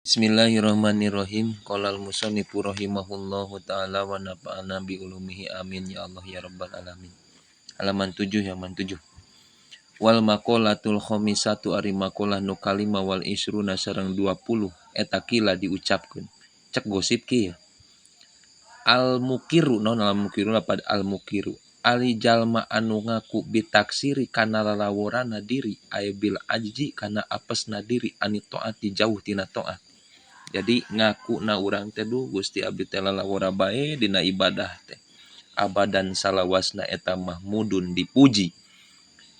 Bismillahirrahmanirrahim. Qala al-musannifu rahimahullahu taala wa nafa'ana bi ulumihi amin ya Allah ya rabbal alamin. Halaman 7 halaman 7. Wal maqalatul khamisatu ari maqalah nu kalima wal isruna sareng 20 eta kila diucapkeun. Cek gosip kieu. Al mukiru naon al mukiru lapad al mukiru. Ali jalma anu ngaku bitaksiri kana lalaworana diri aya bil ajji kana apesna diri ani taati jauh tina taat. Jadi ngaku na urang teh duh Gusti abdi teh lalawora bae dina ibadah teh. Abadan salawasna eta mahmudun dipuji.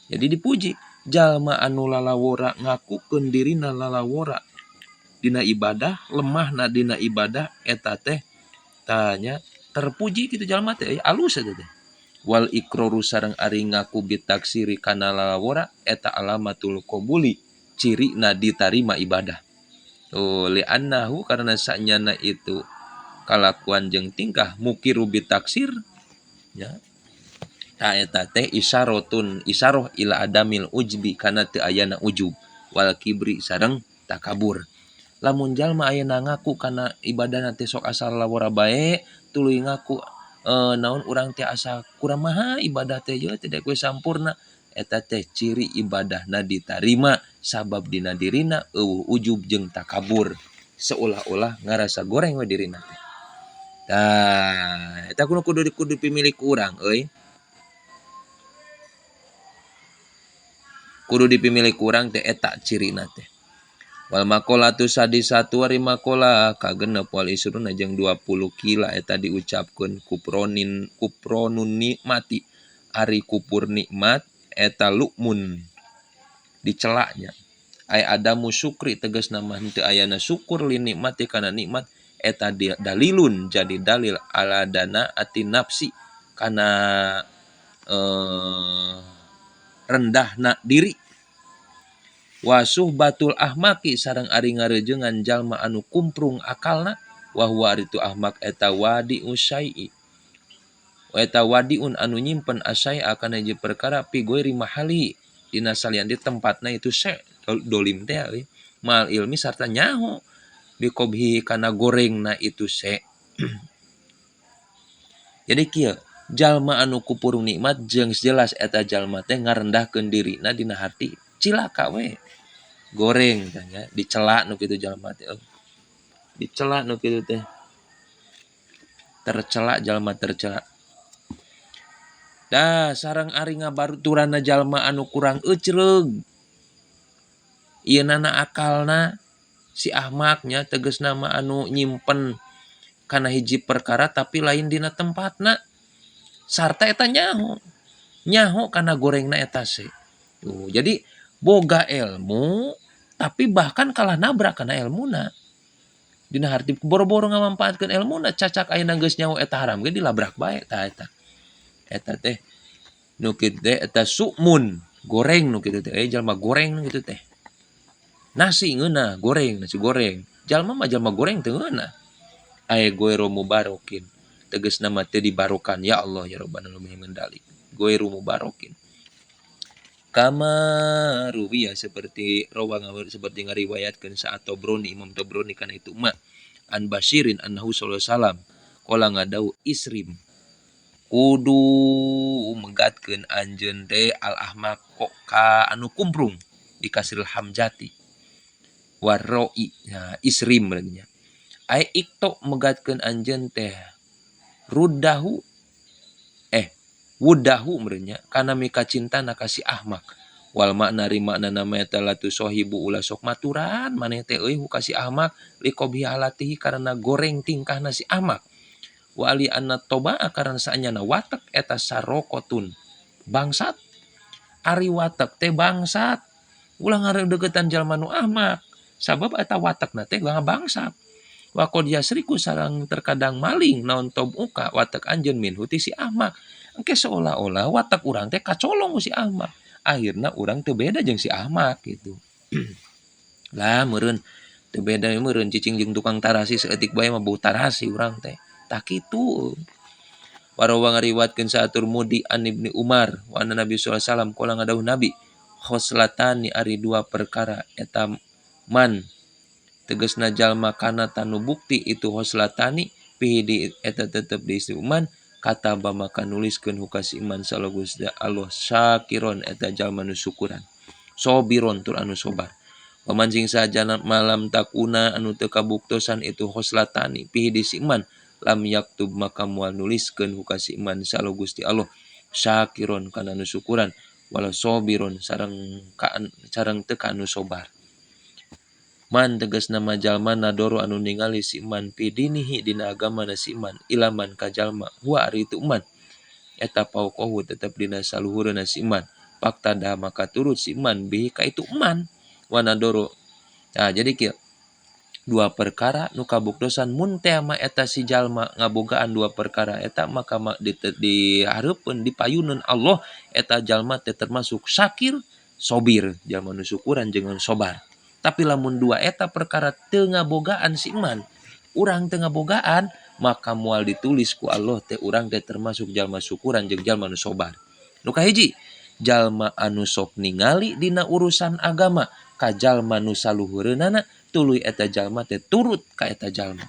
Jadi dipuji jalma anu lalawora ngakukeun dirina lalawora dina ibadah, lemahna dina ibadah eta teh tanya terpuji kitu jalma teh alus eta teh. Wal iqraru sareng ari ngaku bitaksiri kana lalawora eta alamatul qabuli cirina ditarima ibadah. Oh, li'annahu karena sanyana itu kalakuan jeung tingkah mukiru bitaksir ya. Ta eta teh isyaratun isyarah ila adamil ujbi kana teu ayana ujub wal kibri sareng takabur. Lamun jalma ayeuna ngaku kana ibadahna teh sok asal lawora bae tuluy ngaku naon urang teh asa kuramaha ibadah teh ye teh kudu sampurna eta teh ciri ibadahna ditarima sabab dina dirina eueuh ujub jeung takabur seolah-olah ngarasa goreng we dirina teh. Tah eta kudu kudu pimilik urang euy. Kudu dipimilik urang teh eta cirina teh. Wal maqalatu sadisatu ari maqalah kagenep wal isruna jeung 20 kila eta diucapkeun kupronin kupronun nikmati ari kupur nikmat eta lukmun dicelaknya ay adamu syukri tegasna mah henteu ayana syukur li nikmati kana nikmat eta dalilun jadi dalil ala dana ati nafsi kana rendahna diri wasuh batul ahmaki sareng ari ngarejengan jalma anu kumprung akalna wa huwa ari tu ahmak eta wadi usai eta wadiun anu nyimpen asai kana hiji perkara pi goiri mahali dina salian di tempatna itu se dolim teh euy mal ilmi sarta nyaho bikobhi kana gorengna itu se. Jadi kieu jalma anu kupurung nikmat jeung jelas eta jalma teh ngarendahkeun dirina dina hati cilaka we goreng tah nya dicela nu kitu jalma teh dicela nu kitu teh tercela jalma tercela. Dah sareng ari ngabaruturana jalma anu kurang ecreug ieu nana akalna si ahmaknya tegasna mah anu nyimpen kana hiji perkara tapi lain dina tempatna sarta eta nyaho nyaho kana gorengna eta se. Tuh, jadi boga ilmu tapi bahkan kalah nabrak kana ilmuna dina harti boro-boro ngamampaatkeun ilmuna cacak ayeuna geus nyaho eta haram ge dilabrak bae tah eta. Eta teh nu kitu teh eta sukmun goreng nu kitu teh jalma goreng nu kitu teh nasi ngeunah goreng nasi goreng jalma mah jalma goreng teu ngeunah aya goiru mubarokin tegasna mah teu dibarokan ya Allah ya Rabbana min dalik goiru mubarokin kama ruwiya seperti rawa seperti ngariwayatkeun saat Tobroni Imam Tobroni kana itu ma an Basyirin annahu sallallahu alaihi wasallam qala ngadau isrim kudu megatkeun anjeun teh al ahmaq kok ka anu kumprung dikasril hamzati warroi ya isrim berarti nya ai ikto megatkeun anjeun teh rudahu wudahu merenya kana mika cintana ka si ahmaq wal makna ri makna nama eta latu sahibu ulah sok maturan maneh teh euy ka si ahmaq liqobi halatihi karena goreng tingkahna si ahmaq wa ali anna toba karena saanyana watek eta sarokotun bangsat ari watek teh bangsat ulah ngaredeketan jalma nu ahmaq sabab eta watekna teh bangsat wa qad yasriku sareng terkadang maling naon tobuka watek anjeun minhu ti si ahmaq engke seolah-olah watak urang teh kacolong ku si ahmaq akhirna urang teu beda jeung si ahmaq gitu. Lah meureun teu beda meureun cicing jeung tukang tarasi saeutik bae mah bau tarasi urang teh tah kitu. Warawa ngariwatkeun saatur mudi an Ibni Umar wa anna Nabi sallallahu alaihi wasallam qala ngadawuh Nabi khoslatani ari dua perkara eta man Tegasna jalma kana tanu bukti itu hoslatani pihi di eta tetep di si iman kataba maka nuliskeun hu ka si iman saha Gusti Allah syakiron eta jalma nu syukuran sobiron tur anu sobar. Waman sing sajana malam takuna anu teu kabuktosan itu hoslatani pihi di si iman lam yaktub maka moal nuliskeun hu ka si iman saha Gusti Allah syakiron kana nu syukuran wala sobiron sareng kaan sareng teu ka anu sobar. Man tegasna jalma nadoro anu ningali si iman fi dinihi dina agamana si iman ilaman ka jalma huwa ari itu iman eta pauqahu tetep dina saluhureunna si iman faktada maka turut si iman bihi ka itu iman wa nadoro. Nah, jadi kieu dua perkara nu kabuktosan mun teh mah eta si jalma ngabogaan dua perkara eta maka dihareupeun dipayuneun Allah eta jalma teh termasuk syakir sobir, jalma nu syukuran jeung nu sobar. Tapi lamun dua eta perkara teu ngabogaan si iman, urang teu ngabogaan, maka moal ditulis ku Allah teh urang teh termasuk jalma syukuran jeung jalma nu sobar. Nu kahiji, jalma anu sok ningali dina urusan agama ka jalma nu saluhureunana tuluy eta jalma teh turut ka eta jalma.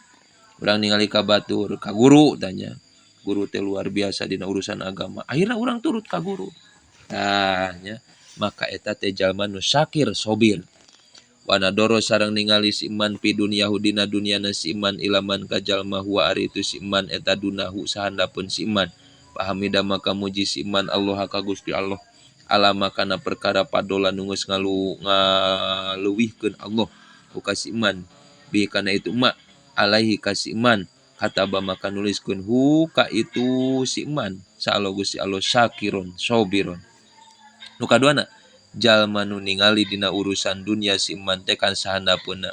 Urang ningali ka batur, ka guru tanya. Guru teh luar biasa dina urusan agama. Akhirna urang turut ka guru. Tah nya, maka eta teh jalma nu syakir sobir. Wanadoro sareng ningali si iman fi dunyahu dina dunyana si iman ilaman ka jalma huwa ari itu si iman eta dunahu sahandapeun si iman. Pahamida maka muji si iman Allah ka Gusti Allah. Alama kana perkara padola nu geus ngaluwihkeun Allah ku ka si iman bi kana itu ma alaihi ka si iman kataba maka nuliskeun hu ka itu si iman sa Allah Gusti Allah syakirun sobiron. Nu kaduana jalma nu ningali dina urusan dunia si iman teh kan sahandapeunna.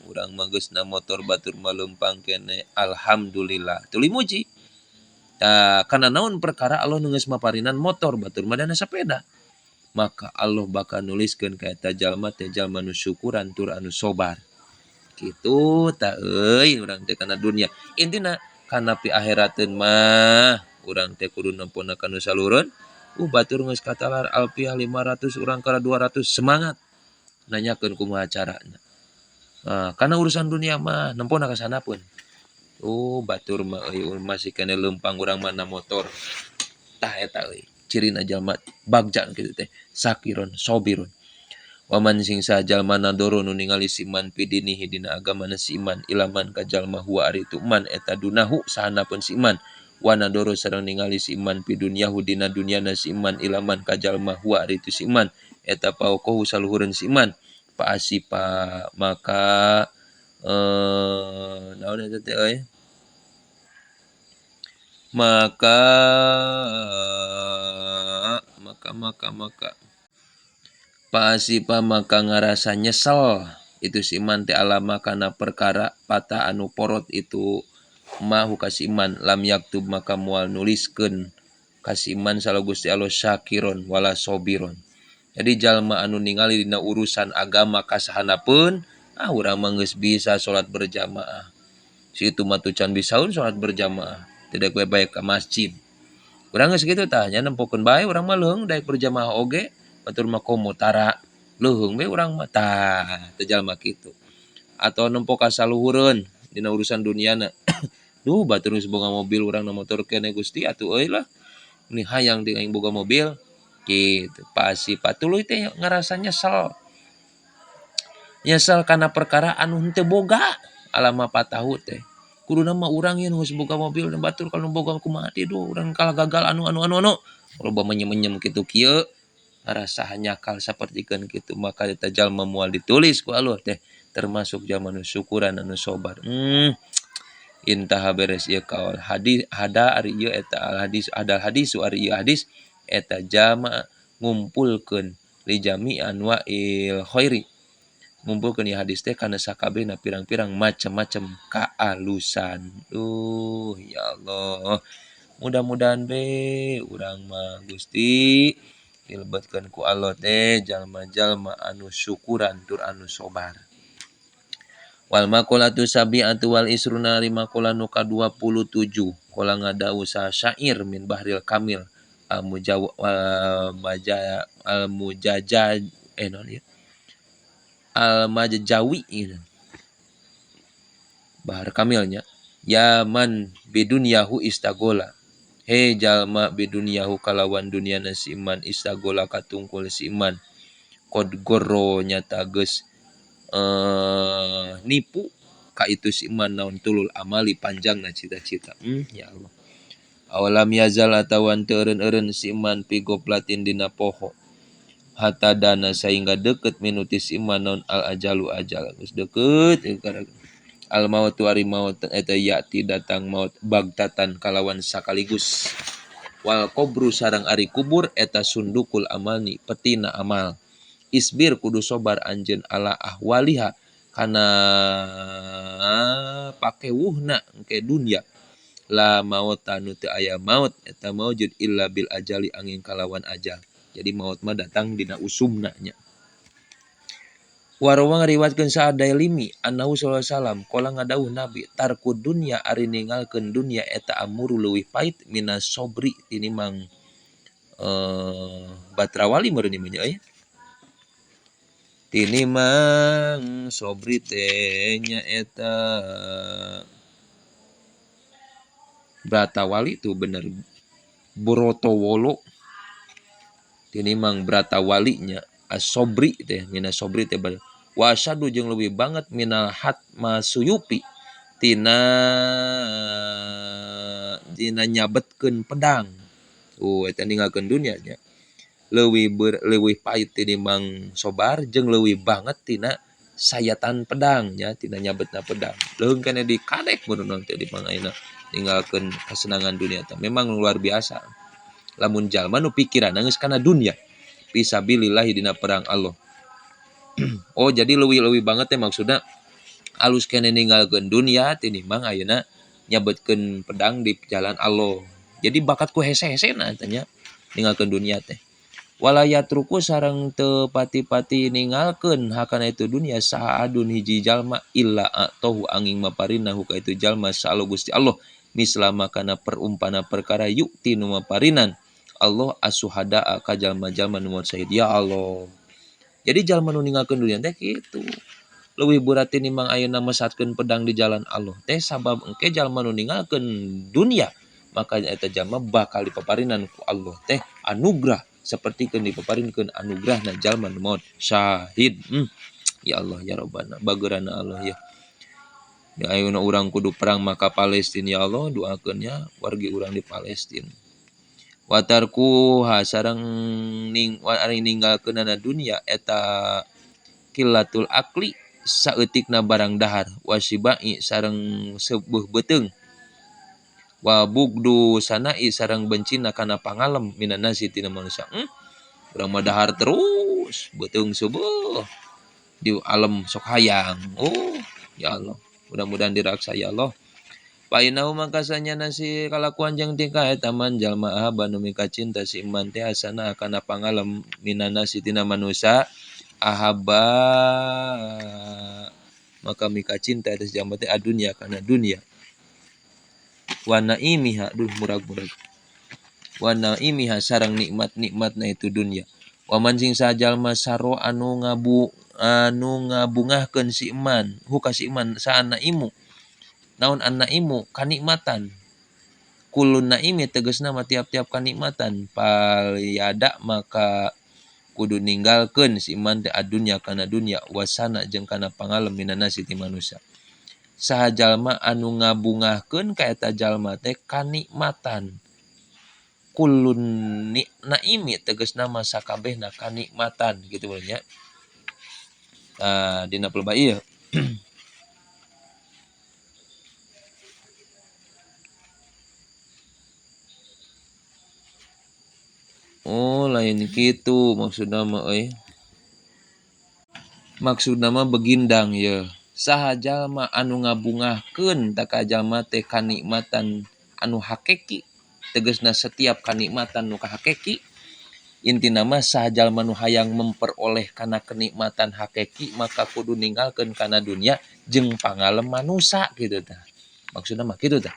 Urang mah geus na motor batur mah leumpang keneh alhamdulillah. Tuluy muji. Tah kana naon perkara Allah nu geus maparinan motor batur mah dana sapeda. Maka Allah bakal nuliskeun ka eta jalma teh jalma nu syukuran tur anu sobar. Kitu tah euy urang teh kana dunia. Intina kana pi akhirateun mah urang teh kudu nempona ka nu saluhureun. Batur geus katalar alfiah 500 urang kana 200 semangat nanyakeun kumaha carana. Kana urusan dunia mah nempona ka sanapeun. Batur mah euy masih keneh leumpang urang mah na motor. Tah eta euy cirina jalma bagja kitu teh sakiron sobirun. Waman sing sajalma nadoro nu ningali si iman fi dinihi dina agamana si iman ilaman ka jalma huwa ari itu iman eta dunahu sahandapeun si iman. Wa nadoro sareng ningali si iman fi dunyahu dina dunyana si iman ilaman ka jalma huwa ari itu si iman eta pauqahu saluhureun si iman paasipa maka naon eta teh euy maka maka maka maka paasipa maka ngarasa nyesel itu si iman teh alama kana perkara patah anu porot itu mahu kasih iman lam yaktub maka moal nuliskeun kasih iman saha Gusti Allah syakiron wala sobiron. Jadi jalma anu ningali dina urusan agama kasahanapeun urang mah geus bisa salat berjamaah. Si itu mah can bisaeun salat berjamaah, tidak bae bae ka masjid. Urang geus kitu tah nya nempokeun bae urang mah leuheung daek berjamaah oge, batur mah komo tara leuheung we urang mah tah teh jalma kitu. Atau nempo ka saluhureun dina urusan duniana. Duh batur geus boga mobil urang na motor keneh Gusti atuh euy lah. Ni hayang deui aing boga mobil kitu. Pasti patuluy teh ngarasa nyesel. Nyesel kana perkara anu henteu boga alama patahu teh. Kuduna mah urang ieu nu geus boga mobil batur kalau boga kumaha deui duh urang kalah gagal anu anu anu anu. Loba menyem-menyem kitu kieu ngarasa hanyakal sapertikeun kitu maka eta jalma moal ditulis ku Allah teh termasuk jalma nu syukuran anu sobar. Intaha beres ieu kaul hadis hada ari ieu eta al hadis adal hadisu ari ieu hadis eta jama ngumpulkeun li jami anwa'il khairi ngumpulkeun ieu hadis teh kana sakabehna pirang-pirang macam-macam kaalusan. Duh ya Allah, mudah-mudahan be urang mah Gusti dilebetkeun ku Allah teh jalma-jalma anu syukuran tur anu sobar. Wal maqalatu sabi'atu wal isruna lima qala nu ka 27 qala ngadau sa syair min bahril kamil al mujaw al maja al mujaja non ieu al majjawi gitu. Bahar kamilnya ya man bidunyahu istagola he jalma bidunyahu kalawan dunyana si iman istagola katungkul si iman qad gorro nyata geus nipu ka itu si iman naon tulul amali panjangna cita-cita. Ya Allah. Awalam yazal atawan teu eureun-eureun si iman pi goplatin dina poho hatta dana sehingga deukeut minutis iman naon al ajalu ajal geus deukeut al mautu ari maut eta yati datang maut bagtatan kalawan sakaligus wal qabru sareng ari kubur eta sundukul amani petina amal isbir kudu sobar anjeun ala ahwaliha kana pakewuhna engke dunya la maut anu teu aya maut eta maujud illa bil ajali angin kalawan ajal. Jadi maut mah datang dina usumna nya. Warwa ngariwatkeun saha Dailimi annahu sallallahu alaihi wasallam qala ngadawuh Nabi tarku dunya ari ninggalkeun dunya eta amuru leuwih pait minas sobri tinimang batrawali meureun ieu nya euy. Tinimang sobri teh nya eta Bratawali tuh bener Brotowolo tinimang Bratawali nya asobri teh mina sobri teh wasadu jeung leuwih banget minal hatma suyupi tina dina nyabetkeun pedang. Eta ninggalkeun dunya nya leuwih pait tinimang sobar jeung leuwih banget tina sayatan pedang nya tina nyabetna pedang. Leuheung keneh dikadek meureun teh di pangaina ninggalkeun kesenangan dunia teh memang luar biasa. Lamun jalma nu pikiranna geus kana dunya fisabilillahi dina perang Allah. Oh jadi leuwih-leuwih banget teh maksudna alus keneh ninggalkeun dunya tinimbang ayeuna nyabetkeun pedang di jalan Allah. Jadi bakat ku hese-hesena teh nya ninggalkeun dunia teh. Wala yatruku sareng teu pati-pati ninggalkeun hakana itu dunia saha adun hiji jalma illa atohu angin maparina ka itu jalma sa Gusti Allah mislama kana perumpana perkara yukti nu maparinan Allah asuhadaa ka jalma-jalma nu maot syahid. Ya Allah. Jadi jalma nu ninggalkeun dunia teh kitu. Leuwih berat tinimbang ayeuna mesatkeun pedang di jalan Allah teh sabab engke jalma nu ninggalkeun dunia maka eta jalma bakal dipaparinan ku Allah teh anugerah sapertikeun dipaparinkeun anugerahna jalma nu maot syahid. Ya Allah ya Rabbana bageurana Allah ya. Ya ayeuna urang kudu perang maka Palestina ya Allah doakeun nya wargi urang di Palestina. Watarku sareng ning ari ninggalkeunana dunya eta killatul akli saeutikna barang dahar wasibai sareng seubeuh beuteung wa bugdu sanai sareng bencina kana pangalem minan nasi tina manusia. Urang mah dahar terus beuteung seubeuh di alam sok hayang. Oh ya Allah mudah-mudahan diraksa ya Allah. Painau mangkasanya nasi kalakuan jeung tingkah eta man jalma ahaba nu mika cinta si iman teh asana kana pangalem minan nasi tina manusia ahaba maka mika cinta eta jalma teh adunya kana dunya wa naimiha duh murag-murag wa naimiha sareng nikmat-nikmatna itu dunya wa man sing sajalma saro anu ngabu anu ngabungahkeun si iman huka si iman saana imu naon an-naimu kanikmatan kulun naimi tegasna mah tiap-tiap kanikmatan palyada maka kudu ninggalkeun si iman teh adunya kana dunya wasana jeung kana pangalem minan nasi ti manusia saha jalma anu ngabungahkeun ka eta jalma teh kanikmatan kulun naimi tegasna mah sakabehna kanikmatan kitu nya. Dina pelba ieu Oh lain kitu maksudna mah euy. Maksudna mah begindang ye. Saha jalma anu ngabungahkeun ta ka jalma teh kanikmatan anu hakiki tegasna setiap kanikmatan nu kahakeki intina mah saha jalma nu hayang memperoleh kana kenikmatan hakiki maka kudu ninggalkeun kana dunya jeung pangalem manusa kitu tah. Maksudna mah kitu tah.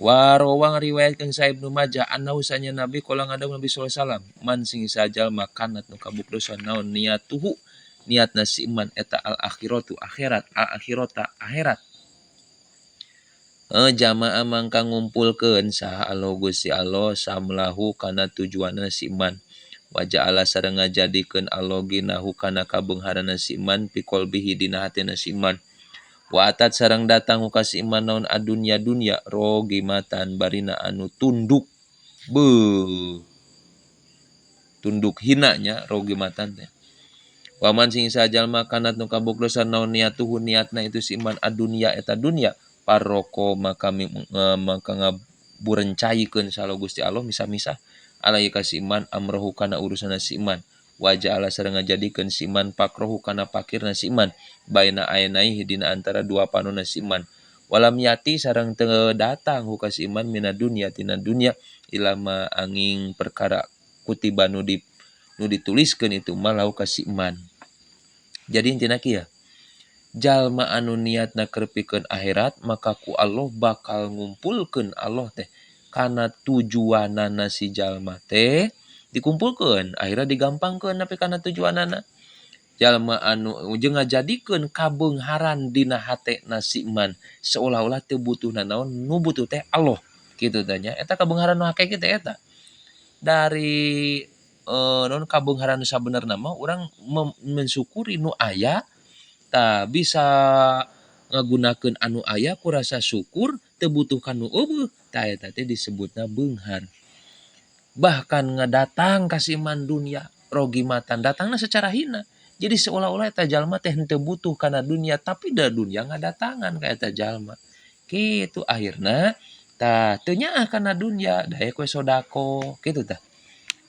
Warawang riwayatkeun sa Ibnu Majah annahu sanya Nabi qala ngadawuh Nabi sallallahu alaihi wasallam man sing sajal makanat nu kabuktosan naon niatuhu niatna si iman eta al akhiratu akhirat al akhirata akhirat Jamaah mangka ngumpulkeun saha Allah Gusti Allah samlahu kana tujuanna si iman. Wa ja'ala sareng ngajadikeun Allah ginahu kana kabeungharanna si iman fi qalbihi dina hatena si iman. Wa atat sareng datang ka si iman naon adunya dunya rogimatan barina anu tunduk. Beuh. Tunduk hina nya rogimatan teh. Waman sing sajalma kanat nu kabuktosan naon niatuhu niatna itu si iman adunya eta dunya paroko maka maka ngaburencaikeun saha Gusti Allah misah-misah alaihi ka si iman amrohu kana urusanna si iman. Wa ja'ala sareng ngajadikeun si iman pakrohu kana pakirna si iman baina ainaihi dina antara dua panonna si iman. Walam yati sareng teu datang hu ka si iman mina dunya tina dunya ilama angin perkara kutiba nu dituliskeun itu mah lahu ka si iman. Jadi intina kieu, jalma anu niatna keur pikeun akhirat maka ku Allah bakal ngumpulkeun Allah teh kana tujuanana si jalma teh dikumpulkeun, akhirna digampangkeun nepi kana tujuanana. Jalma anu jeung ngajadikeun kabeungharan dina hatena si iman seolah-olah teu butuh nanaon, nu butuh teh Allah kitu teh nya. Eta kabeungharan nu hakiki teh eta. Dari naon kabeungharan nu sabenerna mah urang mensyukuri nu aya, tah bisa ngagunakeun anu aya ku rasa syukur teu butuh ka nu eueuh, tah eta teh disebutna beunghar. Bahkan ngadatang ka si iman dunya rogimatan, datangna secara hina. Jadi seolah-olah eta jalma teh henteu butuh kana dunya, tapi da dunya ngadatangan ka eta jalma. Kitu akhirna tah teu nyaah kana dunya, daek we sodako kitu tah.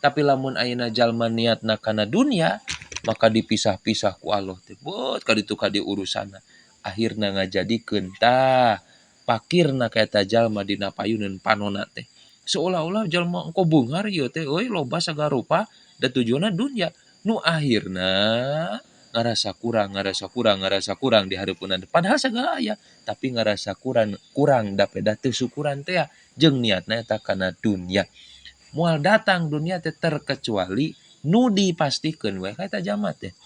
Tapi lamun ayeuna jalma niatna kana dunya, maka dipisah-pisah ku Allah teh. Beut ka ditu ka dieu urusanna. Akhirna ngajadikeun tah pakirna ka eta jalma dina payuneun panonna teh. Seolah-olah jalma engko beunghar ieu teh euy loba sagarupa da tujuanna dunya. Nu akhirna ngarasa kurang, ngarasa kurang, ngarasa kurang di hareupeunna. Padahal sagala aya, tapi ngarasa kurang, kurang da peda teu syukuran teh jeung niatna eta kana dunya. Moal datang dunya teh terkecuali nu dipastikeun we ka eta jalma teh.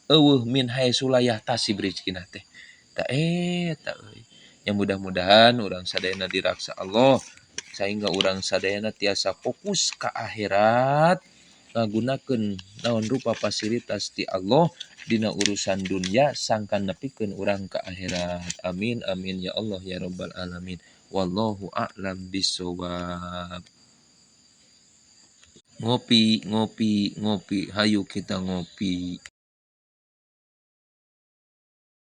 Eueuh min haitsu la yahtasib rizkina teh. Tah eta euy. Ya mudah-mudahan urang sadayana diraksa Allah sehingga urang sadayana tiasa fokus ka akhirat, ngagunakeun naon rupa fasilitas ti Allah dina urusan dunya sangkan nepikeun urang ka akhirat. Amin amin ya Allah ya rabbal alamin. Wallahu a'lam bissawab. Ngopi ngopi ngopi, hayu kita ngopi.